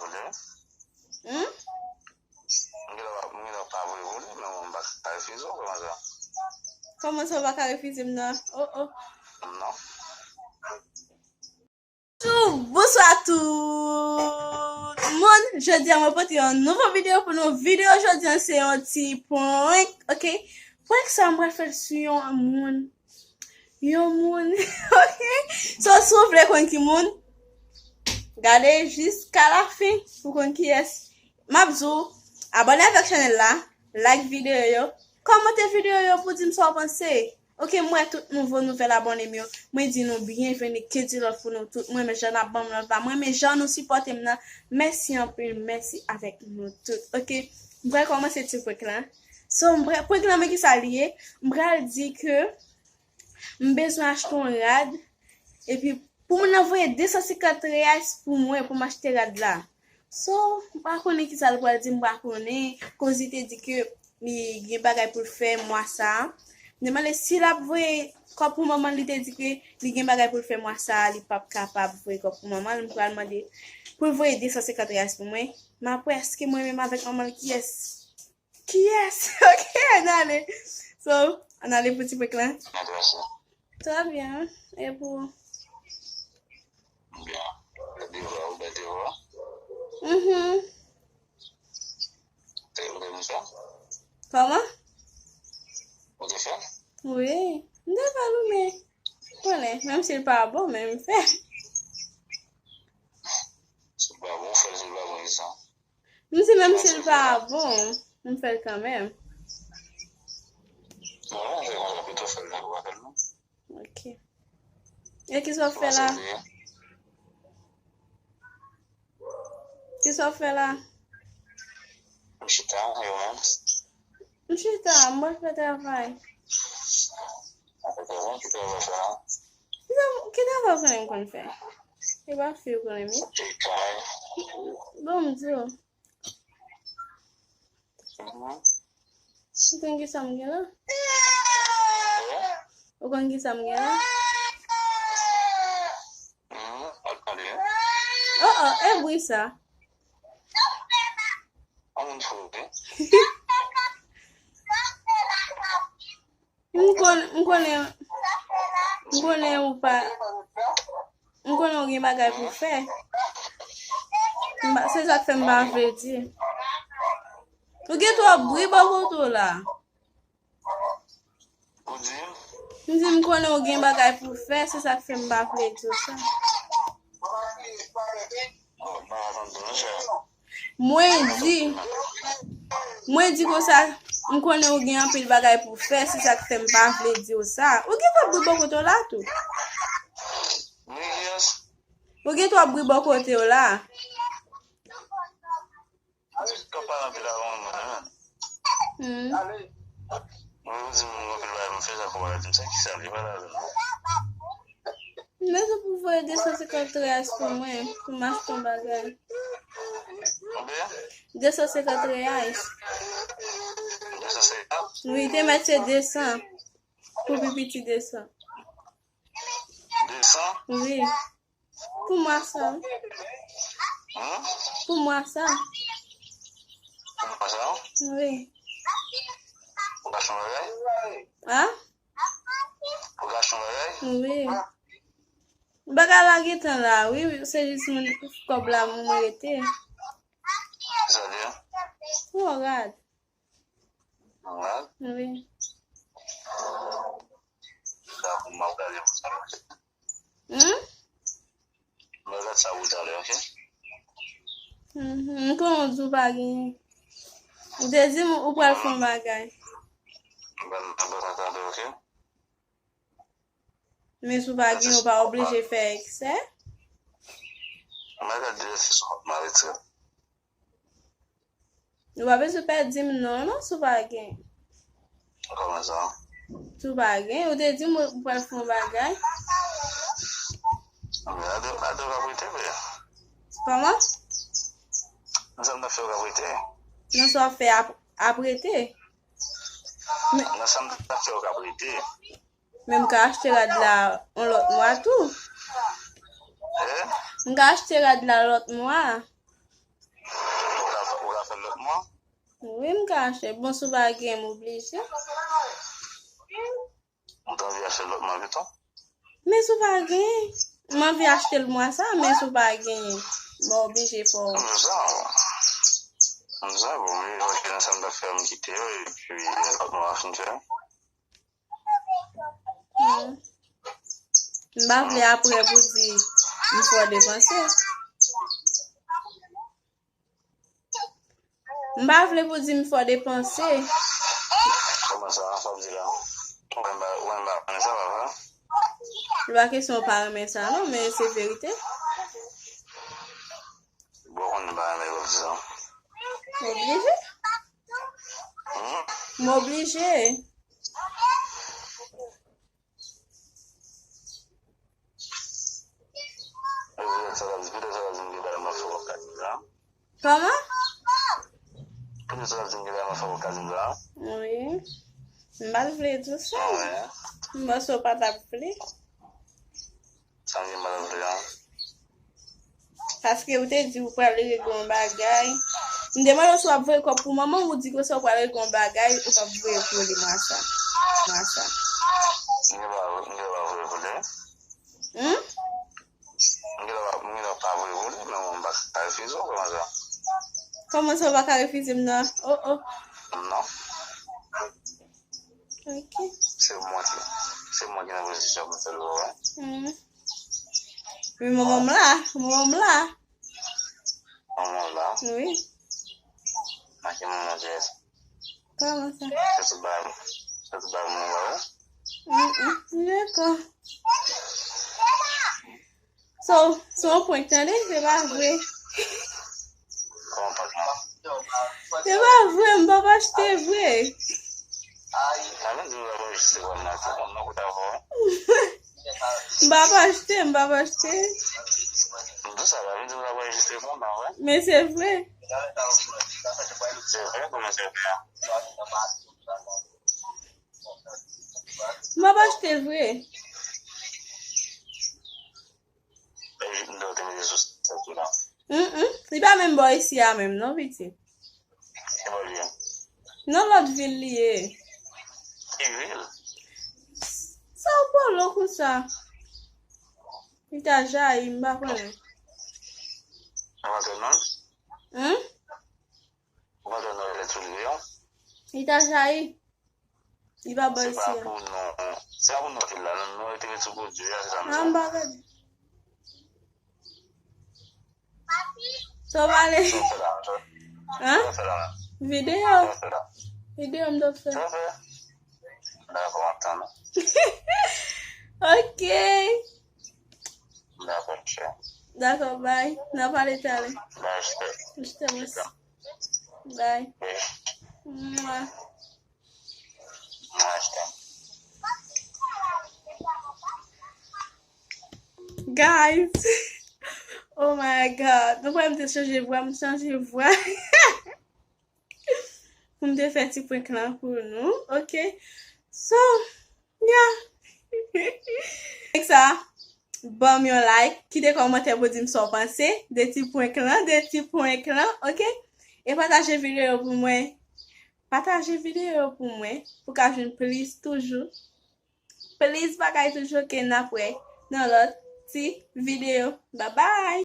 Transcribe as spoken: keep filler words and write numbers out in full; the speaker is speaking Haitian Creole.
vle. Hmm? M gentan pa, m gentan pa vle vole, men bon, m pa ka refize w, kòman sa? Kòman sa w pa ka refize m nan? Oh, oh. Non. Tou, bonswa tout moun. Jodi a mwen pote yon nouvo videyo pou nou. Videyo jodi a se yon ti prank, ok? Prank sa mwen fè l sou yon moun. Yon moun, ok? So, si w vle konn ki moun, gade jiska la fen pou konn kiyès. M ap di w, abòne avèk chanèl la, like videyo yo, kòmante videyo yo pou di m sa w panse. Ok, m wè tout nouvo nouvèl abòne m yo. Mwen di nou byenveni, ke di lòt pou nou tout. Mwen renmen jan n ap ban m lòt la. Mwen renmen jan nou sipòte m nan. Mèsi anpil, mèsi avèk nou tout. Ok, m pral kòmanse ti prank la. So, m pral, prank la, men ki sa l ye? M pral di ke m bezwen achte yon rad. Epi, pou moun nan voye de san senkant reais pou mwen, pou m achte rad la. So, m pa konnen ki sa l pral di, m pa konnen. Koz li te di ke li gen bagay pou l fè mwa sa a. M te mande si l ap voye kòb pou manman l, li te di ke li gen bagay pou l fè mwa sa a, li p ap kapab voye kòb pou manman l. M pral mande pou l voye de san senkant reais pou mwen. Men apre, èske mwen menm avèk manman l, kiyès? Kiyès? Ok, ann ale. So, ann ale pou ti prank lan. Kòman w ye? Trè byen. E pou ou? Byen. Bèl devwa, ou bèl devwa. Mhm. Te ou te fè? Kòman? Ou te fè? Wi. M te fè l wi, men konnen, menm si l pa bon, men m fè. Si l pa bon, ou fè l, si l pa bon, e sa. M di menm si l pa bon, m fè l kanmenm. Bon, ou fè konsa, pito fè l, ou pa fè l non. Ok. E kisa w ap fè la? Kisa w ap fè la? M chita, e ou menm? M chita, m pral fè travay. Ou fè travay, ki travay w ap fè la? Ki tra-, ki travay w konnen m konn fè? E pa fi w konnen m ye? Bon, m di w. Mhm. Ou konn ki sa m gen la? Eh? Ou konn ki sa m gen la? Mhm, ap tande, hein? Oh, oh, e bri sa. An moun fou, hein? M konn, m konnen, m konnen ou pa, m konnen ou gen bagay pou fè. M pa, se sa k fè m pa vle di. Ou gen twòp bri bò kote w la. Ou di? M di m konnen ou gen bagay pou fè, se sa k fè m pa vle di w sa. Bon, m pa konn non, chè. Mwen di, mwen di konsa, m konnen ou gen anpil bagay pou fè, se sa k fè m pa vle di w sa. Ou gen twòp bri bò kote w la tou. Bri kiyès? Ou gen twòp bri bò kote w la. Ou pale anpil avan mwen, hein. Hmm. Mwen, ou di m anpil bagay pou m fè, sa kòmanse di m sa, kisa li pale avè m? Bezwen pou voye de san senkant reais pou mwen, pou m achte yon bagay. Konbyen? De san senkant reais. De san senkant? Wi, te mèt se de san. Pou pi piti de san. De san? Wi. Pou mwa sa. Hmm? Pou mwa sa. Pou mwa sa? Wi. Pou gason bagay? A? Pou gason bagay? Wi. Bagay la gentan la, wi, wi, se jis mwen, kòb la mwen rete. Kisa l ye? Yon rad. Yon rad? Wi. Sa pou m ap gade pou sa. Hmm? M ap gade sa pou talè, ok? Mhm, m konnen w di w pa genyen. Ou te di m ou pral fè yon bagay. M pral, m pral talè, ok? Men si w pa gen, ou pa oblije fè eksè. M a gade si sou kont mwen retire. Ou pa bezwen pè di m non, non, si w pa gen. Kòman sa? Si w pa gen, ou te di m ou pral fè yon bagay. Men ade, ade w ap rete, men. Kòman? Nan sa m t ap fè w ap rete. Nan sa w ap fè ap, ap rete. Men nan sa m t ap fè w ap rete. Men m ka achte rad la yon lòt mwa tou. Eh? M ka achte rad la lòt mwa. Wi, m ka achte. Bon, si w pa gen, m oblije. Ou t anvi achte lòt mwa pito? Men si w pa gen, m anvi achte l mwa sa, men si w pa gen, m oblije fè w. M sa, m sa, bon, men ok, nan sa m t ap fè, m kite yo, epi lòt mwa fin fè. Hmm. M pa vle apre pou di m fè w depanse. M pa vle pou di m fè w depanse. Kòman sa, sa w di la? Ou menm pa, ou menm pa renmen sa, pa vre? Se pa kesyon w pa renmen sa, non, men se verite. Bon, ou konn m pa renmen lè w di sa. M oblije. Hmm? M oblije. Petèt sa l ap di, petèt sa l ap di m gen bagay m ap fè w ap ka di m la. Kòman? Petèt sa l ap di m gen bagay m ap fè w ap ka di m la. Wi. M pa t vle di w sa. Ah, wi. M panse w pa t ap vle. Sa m gen m pa t ap vle a. Paske ou te di ou pral regle yon bagay. M te mande w si w ap voye kòb pou manman w, ou di konsa w pral regle yon bagay, ou p ap voye pou li mwa sa. Mwa sa. M gen pa, m gen pa voye pou li. Hmm? M gen pa, m gen pa voye pou li, men m pa ka refize w, kòman sa? Kòman sa w pa ka refize m nan? Oh, oh. Non. Ok. Se mwen ki, se mwen ki nan pozisyon pou m fè l pou ou, wi. Hmm. Wi, manman m la, manman m la. Manman w la? Wi. Ak ki manman w ye? Kòman sa? Se tout bagay, se tout bagay manman w la, wi. Mm, mm, dakò. So, se yon prank, tande? Se pa vre. Kòman prank lan? Se pa vre, m p ap achte vre. Sa vle di nou la pou anrejistre prank lan, se kòm nan kout avè w. M p ap achte, m p ap achte. M di sa, sa vle di nou la pou anrejistre prank lan, vre? Men se vre. Se vre, kòman se vre a? M ap achte vre. E, m te mete sou sèt ou la. Mm, mm. Li pa menm bò isi a menm, non, pitit. Ki bò li ye? Nan lòt vil li ye. Ki vil? Sa w pale konsa? Itajaí, m pa konnen. Ou antre nan? Hein? Ou antre nan lè tou li ye? Itajaí. Li pa bò isi a. Se pa pou non, se pa pou non vil la, non, non, rete sou Bondye a, se sa m di. An, m pa gade. Sa w pale? Sa w fè la, sa w fè la. Hein? Sa w fè la. Videyo. Sa w fè la. Videyo m t ap fè. Sa w fè. Dakò, m ap tann ou. Ok. Dakò, chè. Dakò, bye. N a pale talè. Bye, chè. Je t'aime aussi. Bye. Bye. Mwa. Mwa, chè. Guys. Oh my God. Nou wè m te chanje vwa, m chanje vwa. Pou m te fè ti prank lan pou nou, ok? So, yeah. Avèk sa, ban m yon like, kite kòmantè pou di m sa w panse de ti prank lan, de ti prank lan, ok? E pataje videyo pou mwen. Pataje videyo pou mwen, pou ka jwenn plis toujou. Plis bagay toujou ke n ap wè nan lòt ti videyo. Babay!